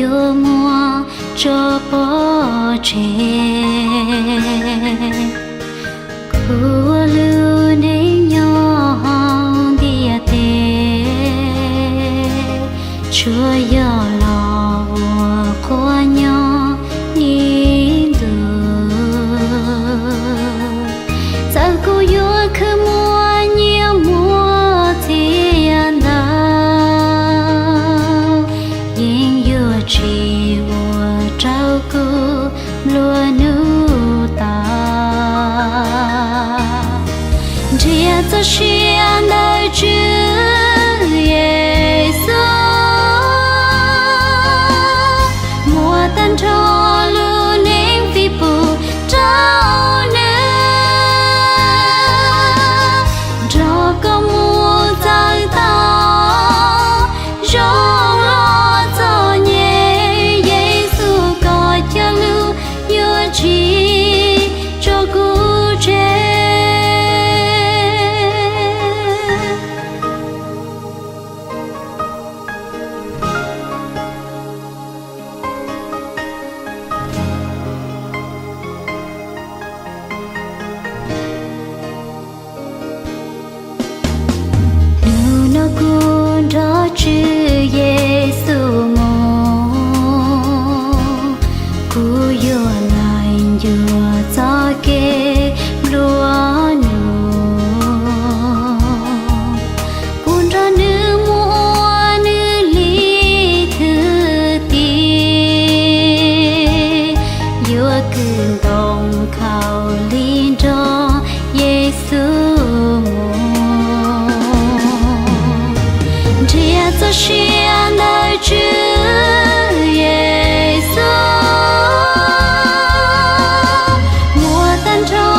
yuav muab tso pov tseg. Kuv ua lub neej nyob hauv ntiaj teb, tsuas yog los ua qhua nyob ib ntus. Txawm kuv yuav khwv muaj nyiaj muaj txiag ntau, yeej yuav tsis ua rau kuv nplua nuj tau. Nrhiav txoj sia ntawm Tswv Yexus, muab tag nrho lub neej fij pub rau nws, nrog koj mus txawj tau zoo los txom nyem. Yexus, koj cog lus yuav tsis tso kuv tseg. Hnub no kuv nrog Tswv Yexus mus, kuv yuav laij ncua txoj kev nplua nuj. Kuv nrog nws mus ua nws li thwj tim, yuav kwv ntoo khaus lig nrog Yexus mus. Nrhiav txoj sia ntawm Tswv Yexus, muab tag nrho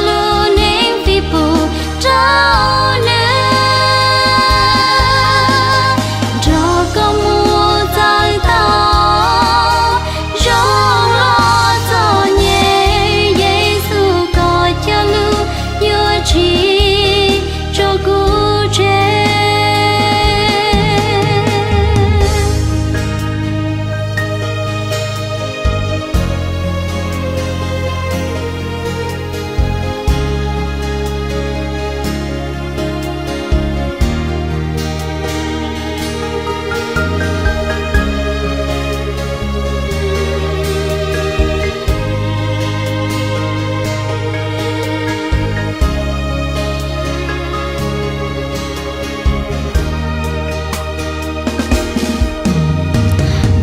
lub neej fij pub rau nws, nrog koj mus txawj tau zoo los txom nyem. Yexus, koj cog lus yuav tsis tso kuv tseg.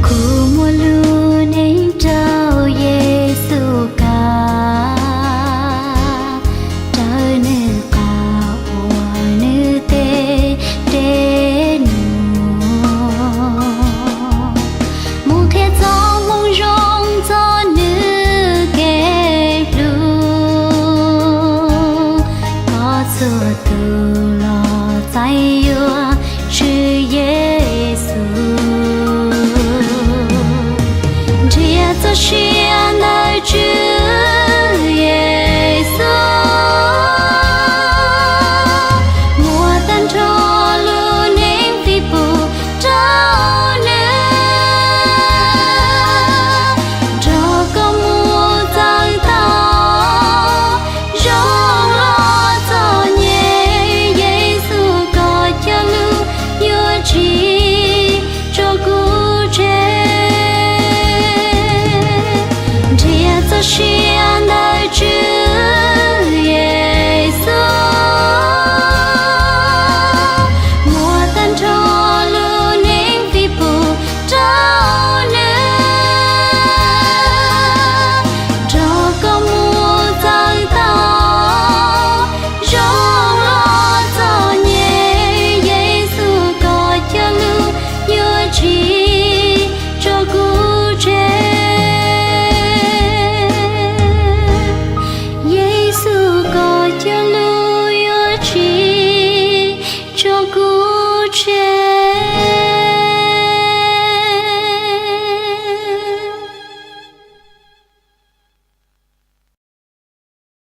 Kuv muab lub neej rau Yexus kav, raws nws qab ua nws tej npe nug, mus qhia txoj moo zoo txog nws kev hlub. Koj txhua tus los txais yuav Tswv Yexus, nrhiav txoj sia ntawm Tswv Yexus, muab tag nrho lub neej fij pub rau nws, nrog koj mus txawj tau zoo los txom nyem. Yexus, koj cog lus yuav tsis tso kuv tseg. Nrhiav txoj sia